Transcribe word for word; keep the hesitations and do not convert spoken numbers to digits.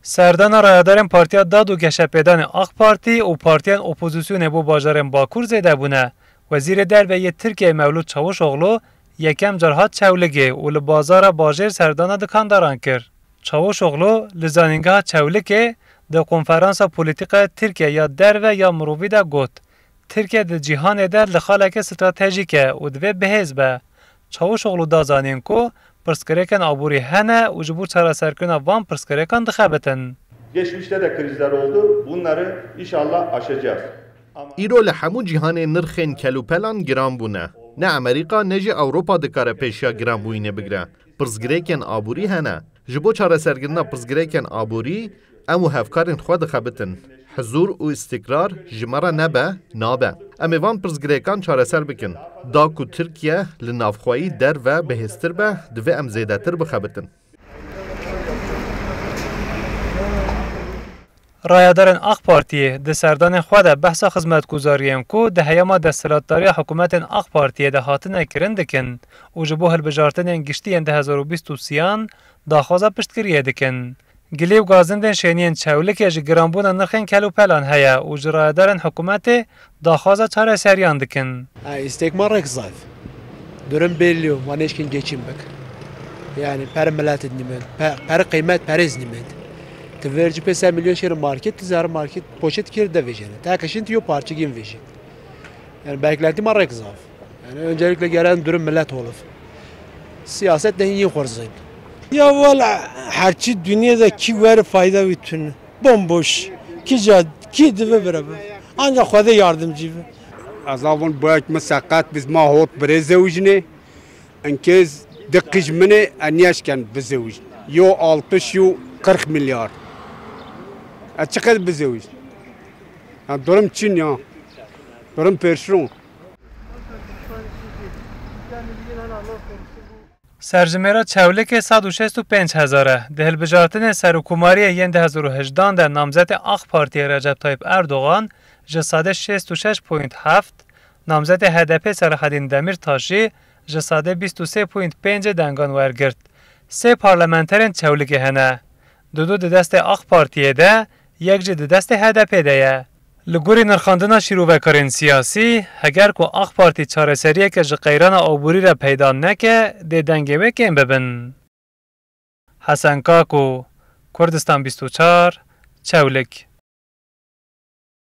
Serdana rayedarên Partiya Dad û Geşepêdanê AK Partî û partiyên opozisyonê bo bajarên Bakur zêde bûne. Wezîrê Derve yê Tirkiyeyê Mewlûd Çavuşoglu yekem car hat Çewligê û li bazara bajêr serdana dikandaran kir. Çavuşoglu li Zanîngeha Çewlikê di Konferansa Polîtîkaya Tirkiye ya Derve ya Mirovî de got, Tirkiye di cîhanê de li xaleke stratejîk e û divê bihêz be. Çavuşoglu da zanîn ku pirsgirêkên aborî hene û ji bo çareserkirina van pirsgirêkan dixebitin. Geçmişte de krizler oldu. Bunları inşallah aşacağız. Ama Îro li hemû cîhanê nirxên kelûpelan giran bûne. Ne Amerîka ne jî Ewropa dikare pêşiya giranbûyînê bigire. Pirsgirêkên aborî hene. Ji bo çareserkirina pirsgirêkên aborî, em û hevkarên xwe dixebitin. Hizûr û îstikrar ji me re nebe, nabe. Em ê van pirsgirêkan çareser bikin. Da ku Tirkiye li navxweyî derve bihêztir be, divê em zêdetir bixebitin. Rayedarên AK Partiyê di serdanên xwe de behsa xizmetguzariyên ku di heyama desthilatdariya hikûmetên AK Partiyê de hatine kirin dikin û ji bo hilbijartinên giştî yên du hezar û bîst û sêyan daxwaza piştgiriyê dikin. Gilî û gazindên şêniyên Çewlikê ji giranbûna nirxên kelûpelan heye û ji rayedarên hikûmetê daxwaza çareseriyan dikin. Ha, istek me rek zayıf. Durum belli, ma neşkin geçim bik. Yani per millet nîmend, pe-, per kıymet perez nîmend. Ti verci pê se milyon şêr market, ti zar market poşet kir de vejene. Ta kişin ti yo parçigin veji. Yani beklenti ma rek zayıf. Yani öncelikle gelen durum millet olup. Siyaset de iyi xor zayıf. Ya valla herçi dünyada ki ver fayda bütün. Bomboş. Ki ca, ki dibe bire be. Ancak Xwedê yardımcı be. Ez avon boyak min seqet biz ma hot birê zewicnê. Enkez di qij minê en yeşken bizewicn. Yo altmış yo kırk milyar. E çiqed bizewicn? Ya durum çin ya. Durum pêşrû. Serjimêra Çewlikê sed û şêst û pênc hezar e. Di hilbijartinên serokkomariyê yên du hezar û hejdan de namzetê AK Partiyê Recep Tayyip Erdogan ji sedê şêst û şeş point heft, namzetê HDPê Selahedîn Demîrtaş jî ji sedê bîst û sê point pêncê dengan wergirt. Sê parlamenterên Çewlikê hene. Dudu di destê AK Partiyê de, yek jî di destê HDPê de ye. Li gorî nirxandina şîrovekarên siyasî, heger ku AK Partî çareseriyeke ji qeyrana aborî re peyda neke, dê dengê wê kêm bibin. Hesen Kako, Kurdistan bîst û çar, Çewlik.